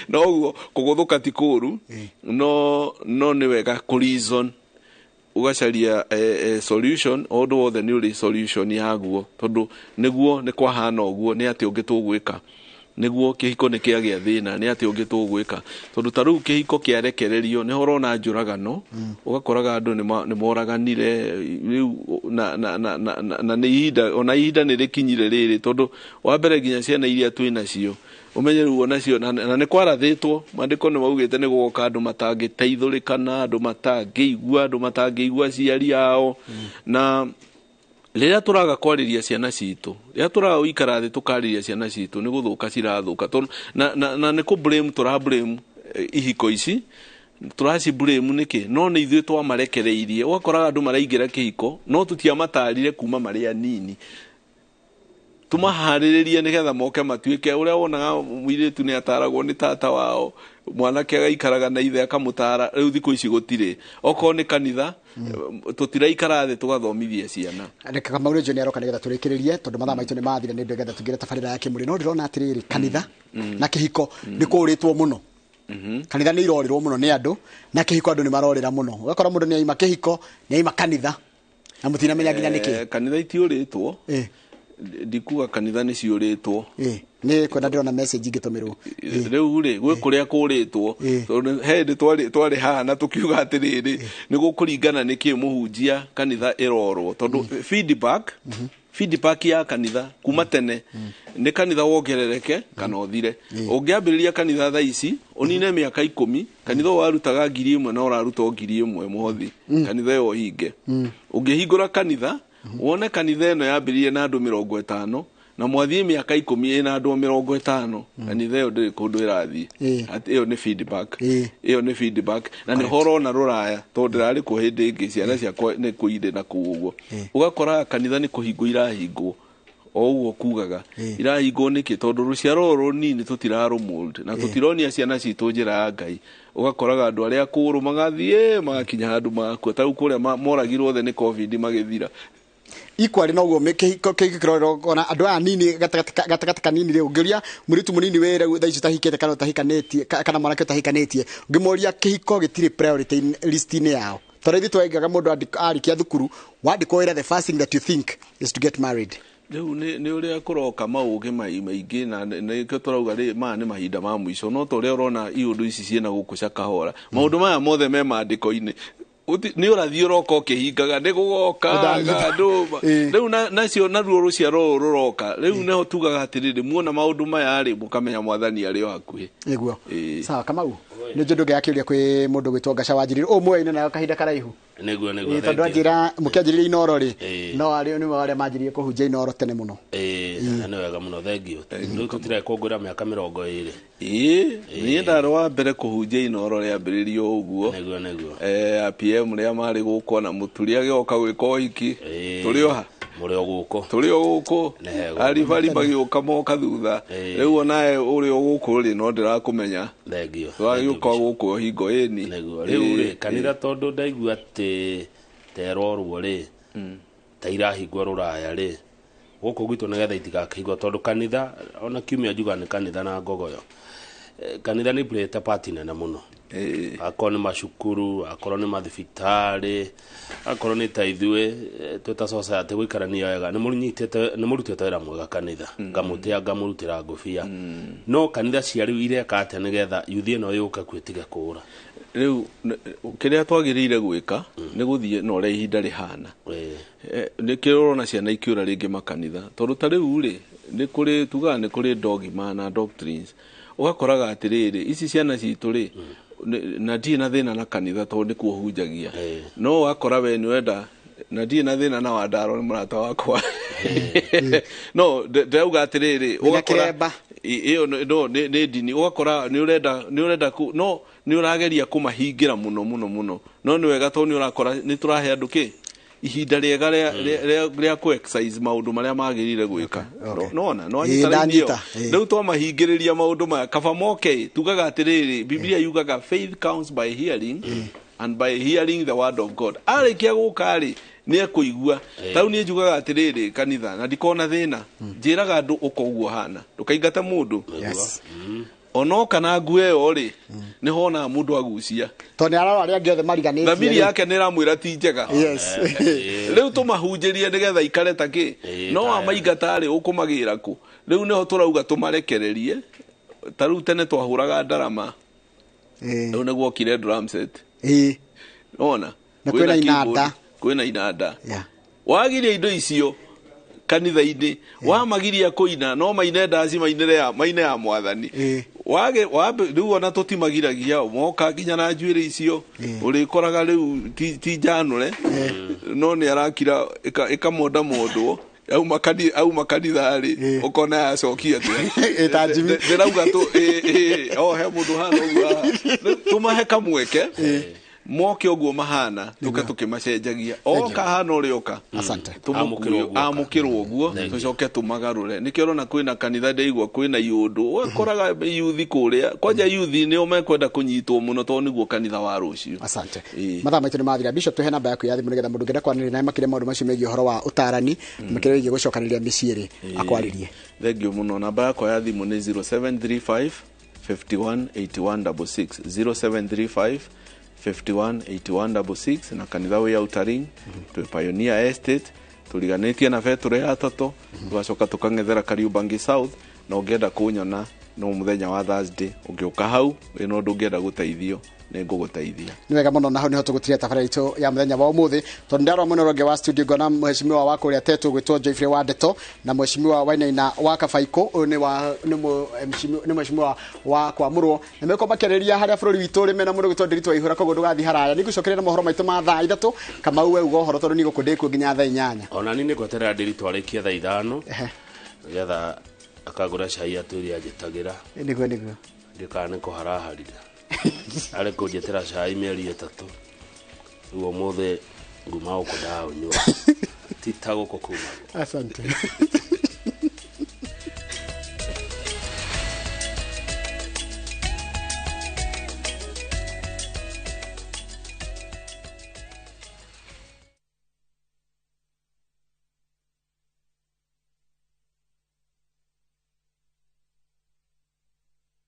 B: no ũguo kũgũthũka ti kũũru, no nĩ wega kũ reason, ũgacaria solution. O ũndũ wothe nĩ ũrĩ solution yaguo, tondũ nĩguo nĩ kwahana ũguo nĩ atĩ ũngĩ tũgwĩka. Nĩguo kĩhiko nĩ kĩagĩa thĩna nĩ atĩ ũngĩ tũgwĩka, tondũ ta rĩu kĩhiko kĩarekererio nĩho ũrona njũragano, ũgakoraga andũ nĩ moraganire rĩu na nĩ ihinda, ona ihinda nĩ rĩkinyire rĩrĩ, tondũ wa mbere nginya ciana iria twĩ nacio ũmenye rĩu onacio na nĩ kwarathĩtwo, maandĩko nĩ maugĩte nĩ gũgoka andũ matangĩteithũrĩkana, andũ matangĩigua, andũ matangĩigua aciari ao. Na rĩrĩa tũraga kwarĩria ciana citũ, rĩrĩa tũraga gũikara thĩ tũkarĩria ciana citũ, nĩ gũthũka cirathũka. Tondũ na nĩ kũ blame tũra blame ihiko ici, tũraci blame nĩkĩ? No nĩ ithuĩ twamarekereirie. Ũgakoraga andũ maraingĩra kĩhiko no tũtiamatarire kuma marĩ anini, tũmaharĩrĩrie nĩgetha moke matuĩke ũrĩa wonaga mũirĩtu nĩ ataragwo nĩ tata wao, mwanake agaikaraga na ithe akamũtara. Rĩu thikũ ici gũtirĩ, okorwo nĩ kanitha tũtiraikara thĩ tũgathomithia ciana.
A: Reke Kamau Rĩnjũ nĩ aroka nĩgetha tũrĩkĩrĩrie, tondũ mathaa maitũ nĩ mathira, nĩ nĩgetha tũingĩre tabarĩra ya kĩmũrĩ. No ndĩrona atĩrĩrĩ, kanitha na kĩhiko nĩ kũũrĩtwo mũno. Kanitha nĩ irorĩrwo mũno nĩ andũ, na kĩhiko andũ nĩ marorĩra mũno. Ũgakora mũndũ nĩ aima kĩhiko, nĩ aima kanitha, na mũtinamenya nginya nĩkĩ.
B: Kanitha itiũrĩtwo, ndikuga kanitha nĩ ciũrĩtwo.
A: Nĩ kwenda ndĩrona message ingĩtũmĩrwo.
B: Rĩu rĩ gwĩ kũrĩa kũrĩtwo, tondũ he hĩndĩ twarĩ haha na tũkiuga atĩrĩrĩ, nĩ gũkũringana nĩkĩ mũhunjia kanitha ĩrorwo, tondũ feedback ya kanitha kuma tene nĩ kanitha wongerereke kana ũthire. Ũngĩambĩrĩria kanitha thaa ici ũnine mĩaka 10, kanitha ũyũ warutaga 1,000 na ũraruta o 1,000 mũhothi, kanitha ĩyo ũhinge. Ũngĩhingũra kanitha wone kanitha ĩno yambĩrĩirie na andũ 50 na mwathiĩ mĩaka 10 ĩna andũ 50, kanitha ĩyo ndĩrĩ kũndũ ĩrathiĩ. Ĩyo nĩ feedback, ĩyo nĩ feedback. Na nĩ horona rũraya, tondũ ndĩrarĩ kuo hĩndĩ ĩngĩ, ciana ciakwa nĩ kũirĩ na kũu ũguo. Ũgakora kanitha nĩ kũhingwo irahingwo o ũguo kugaga irahingwo nĩkĩ? Tondũ rũciaro rũrũ rũnini tũtirarũmold na tũtironia ciana citũ njĩra ya Ngai. Ũgakoraga andũ arĩa akũrũ magathiĩ magakinya handũ magakua, ta rĩu kũrĩa moragirwo othe nĩ COVID magĩthira.
A: Ikwari noguo kĩhiko kĩrorerwo ona andũ aya nini gatagatĩ kanini rĩ, ũngĩũria mũirĩtu mũnini wĩ rĩu thaa ici ũtahikĩte kana ũtahikanĩtie, kana mwanake ũtahikanĩtie, ũngĩmũria kĩhiko gĩtirĩ priority list-inĩ yao. Tondũ ithuĩ twaingaga mũndũ arĩkia thukuru, wandĩkwo wĩra, the first thing that you think is to get married.
B: Rĩu nĩ ũrĩa kũroka maũgĩ maingĩ, na nĩkĩo tũrauga rĩ maya nĩ mahinda ma mũico. No ta ũrĩa ũrona iũndũ ici ciĩna gũkũ Shakahola, maũndũ maya mothe me maandĩko-inĩ, nĩ ũrathiĩ ũroka ũkĩhingaga, nĩ gũgoka andũ rĩu nacio naruo rũciaro rũrũ rũroka rĩu nĩho tugaga atĩrĩrĩ, muona maũndũ maya rĩ mũkamenya mwathani arĩ o hakuhĩ.
A: Nĩguo. Sawa Kamau, nĩ njũ ndũngĩakĩũria kwĩ mũndũ gwĩtwo Ngaca wa Njiriri ũmwe nayo kahinda karaihu.
C: Nĩguo nĩguo.
A: Tondũ anjĩra mũkĩanjĩrĩria Inooro rĩ, no arĩ nĩwe arĩa manjĩrĩrie kũhunjia Inooro tene mũno.
C: Na nĩ wega mũno, thengiũ. Rĩu tũtirekũngũĩra mĩaka 20.
B: Niĩ ndarĩ wa mbere kũhunjia Inooro rĩambĩrĩrio ũguo.
C: Nĩguo nĩguo.
B: APM rĩa marĩ gũkũ na mũturi agĩoka gwĩka ũhiki. Tũrĩ o ha?
C: Mũrĩ o gũkũ.
B: Tũrĩ o gũkũ. Aribari magĩũka moka thutha. Rĩu onawe ũrĩ o gũkũ rĩ, no ndĩrakũmenya.
C: Thengiũ.
B: Twagĩũka gũkũ hingo ĩni.
C: Nĩguo. Rĩu rĩ kanitha tondũ ndaigua atĩ terorwo rĩ, ta irahingwo rũraya rĩ, gũkũ gwitũ nĩgetha itigakĩhingwo, tondũ kanitha ona kiumia njuga nĩ kanitha na ngogoyo. Kanitha nĩ played part nene mũno. Akorwo nĩ macukuru, akorwo nĩ mathibitarĩ, akorwo nĩ ta ithuĩ twĩ ta society gũikarania wega, nĩ mũrutĩte wĩra mwega kanitha, ngamũtĩa ngamũrutĩra ngũbia. No kanitha cia rĩu ireka atĩa nĩgetha yuthi ĩno yũke kuo ĩtige kũũra?
B: Rĩu kĩrĩa twagĩrĩire gwĩka nĩ gũthiĩ na ũrĩa ihinda rĩhana. Nĩkĩo ũrona ciana ikĩũra rĩngĩ makanitha, tondũ ta rĩu rĩ nĩ kũrĩ tugaga nĩ kũrĩ dogma na doctrines. Ũgakoraga atĩrĩrĩ, ici ciana citũ rĩ, na ndirĩ na thĩna na kanitha tondũ nĩkuo hunjagia, no wakora we nĩ wenda, na ndirĩ na thĩna na Wandaro nĩ mũrata wakwa, no ndĩrauga atĩrĩrĩ, ũgakora ĩyo no nĩ ndini, ũgakora nĩ ũrenda no nĩ ũrageria kũmahingĩra mũno mũno mũno, no nĩ wega tondũ nĩ ũrakora nĩ tũrahe andũ kĩ ihinda rĩega rĩa kũ exercise maũndũ marĩa magĩrĩire gwĩka. Nona no anyita rĩu twamahingĩrĩria maũndũ maya kaba moke, tugaga atĩrĩrĩ, Biblia yugaga faith comes by hearing and by hearing the word of God. Arĩkia gũka rĩ nĩ ekũigua. Ta rĩu niĩ njugaga atĩrĩrĩ kanitha, na ndikona thĩna, njĩraga andũ ũka ũguo hana, ndũkaingate mũndũ. Onoka na nguo ĩyo rĩ, nĩ honaga mũndũ agucia,
A: tondũ nĩ ararora arĩa angĩ othe mariganĩtie,
B: thamiri yake nĩ ĩramwĩra ti njega. Rĩu tũmahunjĩrie nĩgetha ikare ta kĩ, no wamaingata rĩ ũkũmagĩra kũ? Rĩu nĩho tũrauga tũmarekererie. Ta rĩu tene twahũraga ndarama, rĩu nĩguokire drum set. Ona
A: Na kwĩna inanda.
B: Kwĩna inanda. Wagiria indo icio kanitha-inĩ, wamagiria kũina, no maine ndaci, mainĩre ya maine ya mwathani. Wage rĩu ona tũtimagiragia moka nginya na njuĩrĩ icio, ũrĩkoraga rĩu ti njanũre, no nĩ arakira ĩkamonda mondwo auma kanitha-rĩ, ũkona yacokia atĩa.
A: Ĩta Jimmy.
B: Ndĩrauga tũ ĩ o he mũndũ hana ũguo haha. Rĩu tũmahe kamweke moke ũguo mahana, tũke tũkĩmacenjagia oka hana ũrĩa oka.
A: Asante.
C: Amũkĩrwo ũguo.
B: Amũkĩrwo ũguo, tũcoke tũmagarũre. Nĩkĩo ũrona kwĩna kanitha ndaigua kwĩna iũndũ, ũgakoraga yuthi kũrĩa kwanja, yuthi nĩo mekwenda kũnyitwo mũno tondũ nĩguo kanitha wa rũciũ.
A: Asante. Mathaa maitũ nĩ mathira. Bishop, tũhe namba yaku ya thimũ nĩgetha mũndũ ũngĩenda kwaranĩria nawe makĩria maũndũ macio megiĩ ũhoro wa ũtarani, makĩria wĩgiĩ gũcokanĩrĩria mĩciĩ rĩ, akwarĩrie.
B: Thank you mũno. Namba yakwa ya thimũ nĩ 0735 51 81 66, 0735 51 81 66. Na kanitha wĩ Outer twĩ Pioneer Estate, tũriganĩtie na betũrũ ya Toto, tũgacoka tũkang'ethera Kariubangi South. Na ũngĩenda kũnyona no mũthenya wa Thursday, ũngĩũka hau wĩna ũndũ ũngĩenda gũteithio, nĩ ngũgũteithia.
A: Nĩ wega mũno. Na hau nĩho tũgũtiria tabarĩra itũ ya mũthenya wa ũmũthĩ, tondũ ndarora mwena ũrĩa ũngĩ wa studio ngona mheshimiwa wa kũrĩa Tetu gwĩtwo Joyfrey wa Ndeto na mheshimiwa Wainaina wa Kabaikũ. Ũyũ nĩ wa nĩ nĩ mheshimiwa wa Kwamũrwo, na meko makĩarĩria harĩa bũrũri witũ ũrĩ mena mũndũ gwĩtwo Ndiritu wa Ihũra. Koguo ndũgathiĩ haraya, nĩngũcokeria na mohoro maitũ ma thaa 3. Kamau, we uga ũhoro tondũ niĩ gũkũ ndĩkuo nginya thaa 8.
C: Ona ni nĩngweterera ndĩritũ arĩkie thaa 5, nĩgetha akagũra cai atwĩre anjĩtagĩra.
A: Nĩguo.
C: Ndikana nĩ kũharaharire arĩ kũnjĩtĩra cai mĩeri 3. Rĩu ũmũthĩ nguma gũkũ ndaũnyua ti ta gũkũ kumagwo.
A: Asante.